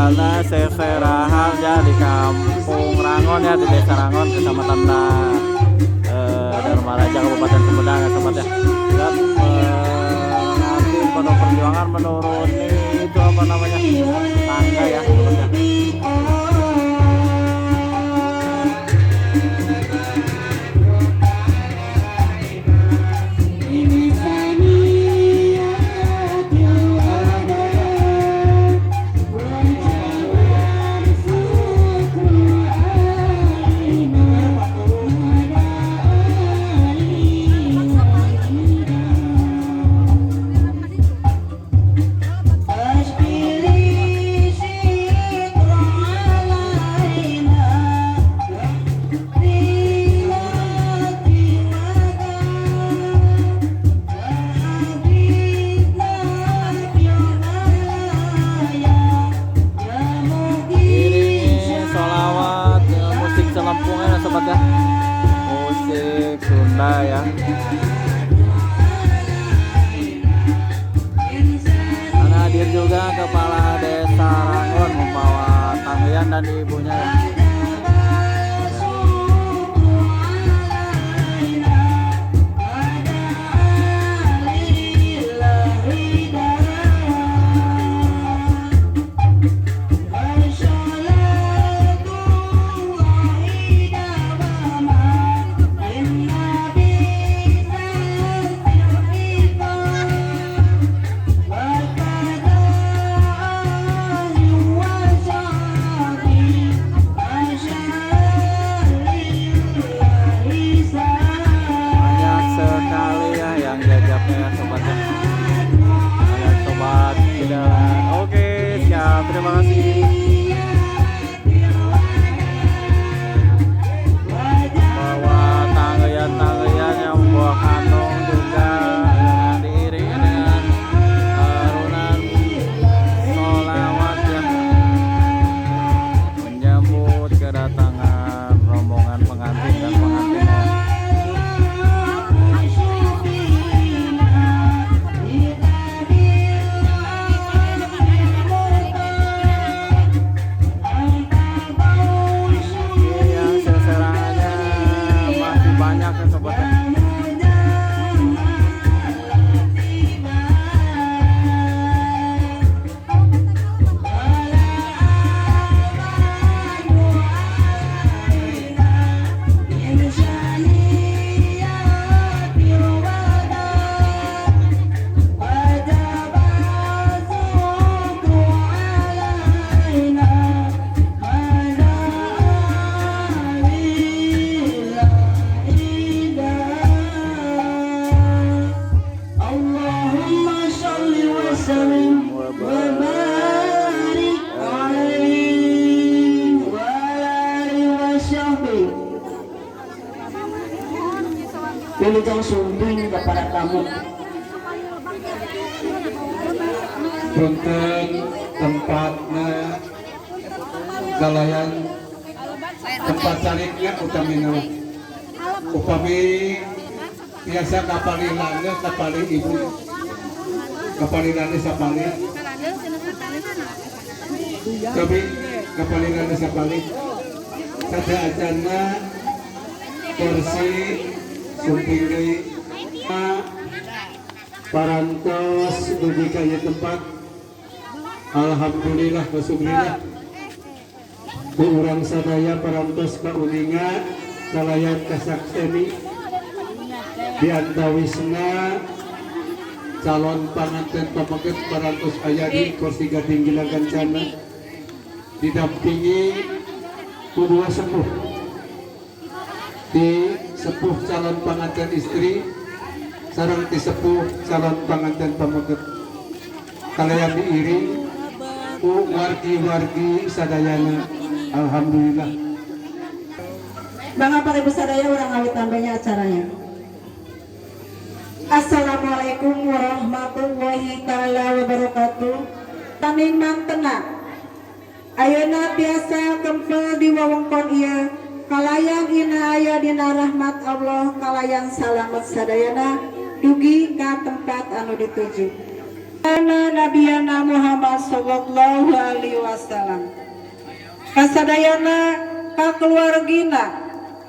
Suasana seserahan ya di Kampung Rangon ya, di Desa Rangon, Kecamatan Darmaraja, Kabupaten Sumedang ya sobat ya. Dan pengantin penuh perjuangan menuruni itu apa namanya, tangga ya sobat ya. Iringi sholawat dengan musik celempungan ya sobat ya, musik Sunda ya. Karena hadir juga kepala desa Rangon membawa tanggian dan ibunya ya. Banyak sekali ya yang jajabnya ya sobat ya. Banyak sobat jalan. Oke, siap, terima kasih. Bawa tanggian-tanggian yang membawa kantong juga dengan diiringi dengan arunan sholawat ya, menyambut kedatangan rombongan pengantin dan pengantinnya. Ini yang seserangannya masih banyak ya sobat ya. اللهم صل وسلم وبارك عليه وعلى آله وصحبه. Wilujeng sumping kepada tamu. Punten tempatna kalayan tempat carikna utamina, upami biasa kapalih landeus, kapalih ibu, kapalih landeus sapalih, tapi kapalih landeus sapalih sada acana kursi sumping deui parantos dugi ka ieu tempat. Alhamdulillah wa syukrillah, ku urang sadaya parantos kauninga kalayan kasakseni di antawisna calon panganten pameget parantos aya di kursi gading Gilang Kencana, didampingi ku dua sepuh, di sepuh calon panganten istri sareng di sepuh calon panganten pameget, kalayan diiring ku wargi-wargi sadayana. Alhamdulillah. Bangga para ibu sadaya, urang ngawitan bae acaranya. Assalamualaikum warahmatullahi taala wabarakatuh. Taning mantena. Ayeuna biasa kempel di wewengkon ieu kalayan ina aya dina rahmat Allah, kalayan salamet sadayana dugi ka tempat anu dituju. Ana Nabiyana Muhammad sallallahu alaihi wasallam. Kasadayana ka keluargina,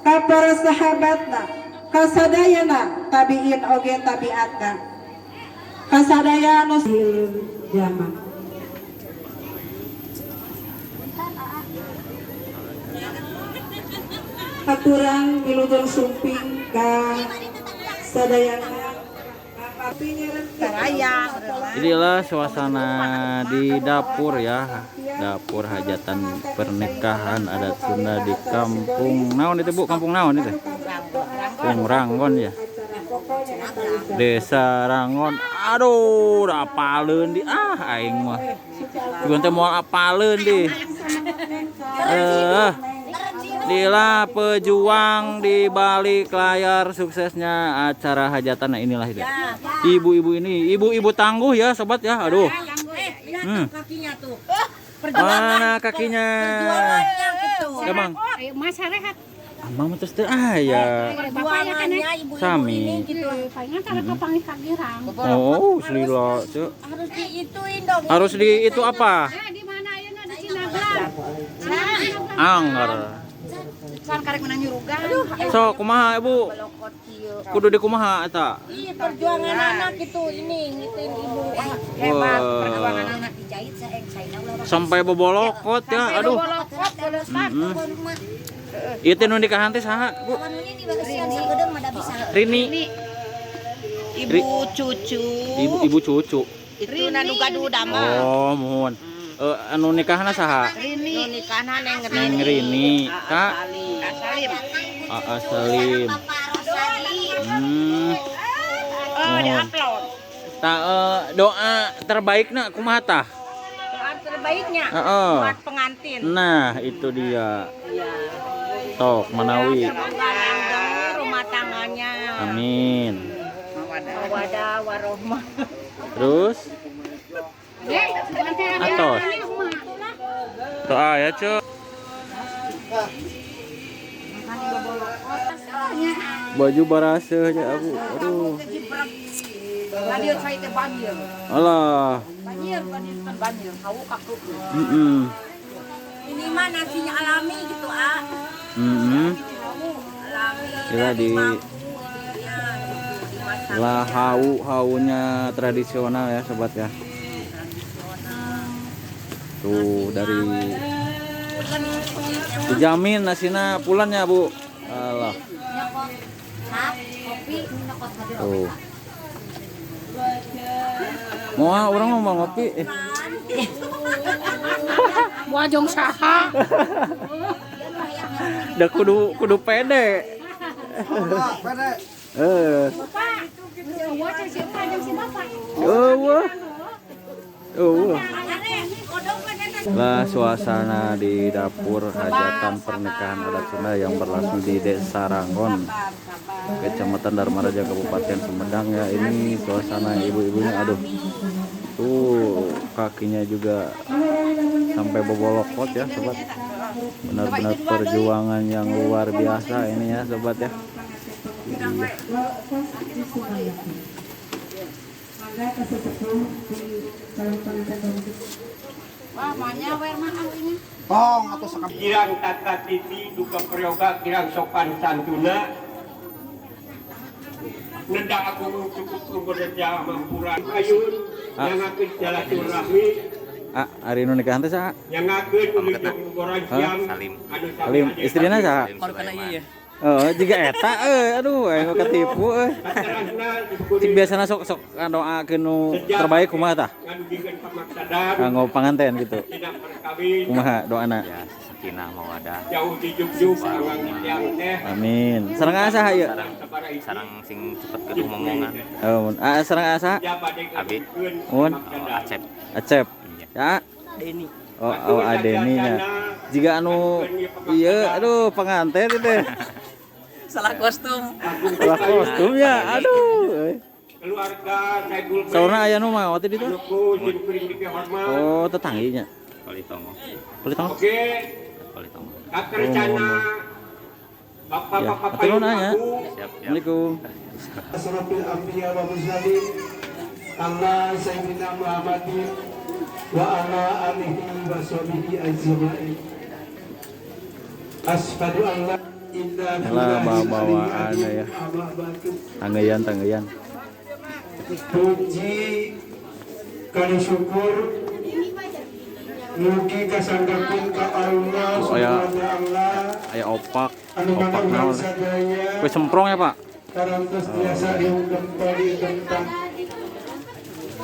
ka para sahabatna, kasadayana tabiin oge tabiatna. Kasadaya anu zaman. Haturang wilujeng sumping ka sadayana. Inilah suasana di dapur ya, dapur hajatan pernikahan adat Sunda di kampung naon itu Bu, kampung naon itu? Kampung Ranggon ya. Desa Ranggon. Aduh, udah apaleun di ah aing mah. Juga teh moal apaleun di. Inilah pejuang di balik layar suksesnya acara hajatan. Nah inilah itu. Ibu-ibu ini, ibu-ibu tangguh ya sobat ya. Aduh. Kakinya tuh. Mana kakinya? Emang. Mas rehat. Amang terus teh aya. Perjuangannya ibu-ibu Sami. ini gitu. Palingan kalau kapanggih ka girang. Oh, selila, cuk. Harus diituin dong. Harus di itu apa? Di mana ayeuna di Cinaglan? Angger. Kan karek menang nyurugan. So, kumaha Ibu? Kudu di kumaha eta? Iya, perjuangan anak itu ini ngituin ibu. Hebat perjuangan anak dijahit saeng saina ulah. Sampai bobolokot ya, aduh. Ieu teh nu nikahan teh saha, Bu? Rini. Ibu cucu. Ibu cucu. Itu nanu gaduh damel. Oh, mohon. Anu nikahna saha? Rini. Nu nikahna Neng Rini. Neng Rini, Kak Salim. Aa Salim. Oh, di-upload. Tah doa terbaikna kumaha tah? Doa terbaiknya buat pengantin. Nah, itu dia. Tok manawi. Rumah tangganya. Amin. Mawadah warohmah. Terus atos. Doa ya, Cuk. Baju baraseuh ya, Bu. Aduh. Alah. Banjir, hawu kaku. Ini mah nasinya alami gitu, ah. Alami. Gila di lah hau-haunya tradisional ya sobat ya. Tuh dari dijamin nasina pulan ya Bu. Alah. Tuh. Mau orang mau ngopi. Wah jong saha. Udah kudu pede. Lah suasana di dapur hajatan pernikahan adat Sunda yang berlangsung di Desa Ranggon, Kecamatan Darmaraja, Kabupaten Sumedang ya. Ini suasana ibu-ibunya, aduh, tuh kakinya juga sampai bobolokot ya sobat. Benar-benar perjuangan yang luar biasa ini ya sobat ya. Iya. Kirang tata titi duka prayoga kirang sopan santuna nendak aku cukup tunggu mampuran ayun nyangakeun silaturahmi. Ari nu nikahan teh saha? Nyangakeun wilujeng goreng siang anu Salim, istrina saha? Oh, jiga eta euy, aduh aing ketipu euy. Cik biasana sok ngadoakeun nu terbaik kumaha tah? Kanggo panganten gitu. Kumaha doana? Ya, sakinah mawadah. Amin. Sareng saha ieu? Sareng sing cepet keduh momongan. Oh, sareng saha? Abi. Mun? Acep. Acep. Ya. Deni. Oh, Adeni nya. Jika anu iya, aduh pengantin itu. Salah kostum. Salah kostum ya, aduh. Keluarga Saiful. Saurna aya nu maot di ditu? Oh, tetangginya. Politongo. Politongo. Oke. Politongo. Kakercana Bapak-bapak ya, atuh nanya. Siap, siap. Assalamualaikum. Asrafil anbiya wa mursalin Ala Sayyidina Muhammadin wa ala alihi wa sahbihi ajma'in. Asyhadu an la ilaha Yalah, bawa-bawaan ya. Amma ba'du. Tanggayan, tanggayan. Puji kali syukur mugi kasanggakeun ka Allah Oh, ya. Subhanahu wa taala Aya opak, anu opak urang naon. sadaya Kue semprong ya, Pak? karantos tiasa diungkep tentang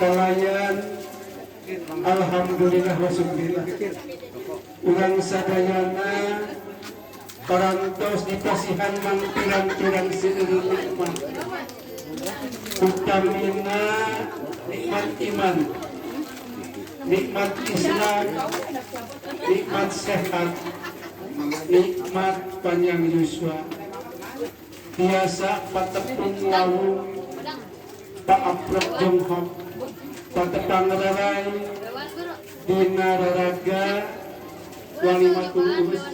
kalayan alhamdulillah wa syukurillah urang sadayana parantos dipasihan mangpirang-pirang seueur nikmat, utamina nikmat iman, nikmat Islam, nikmat sehat, nikmat panjang yuswa, tiasa patepung lawung, paaprok jonghok, patepang rarai dina raraga walimatul urus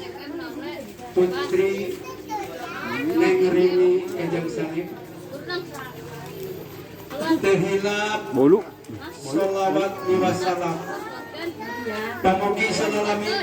putri Neng Rini Kajang Sahib. Teu hilap Bolu. sholawat wassalam pamugi salalamina.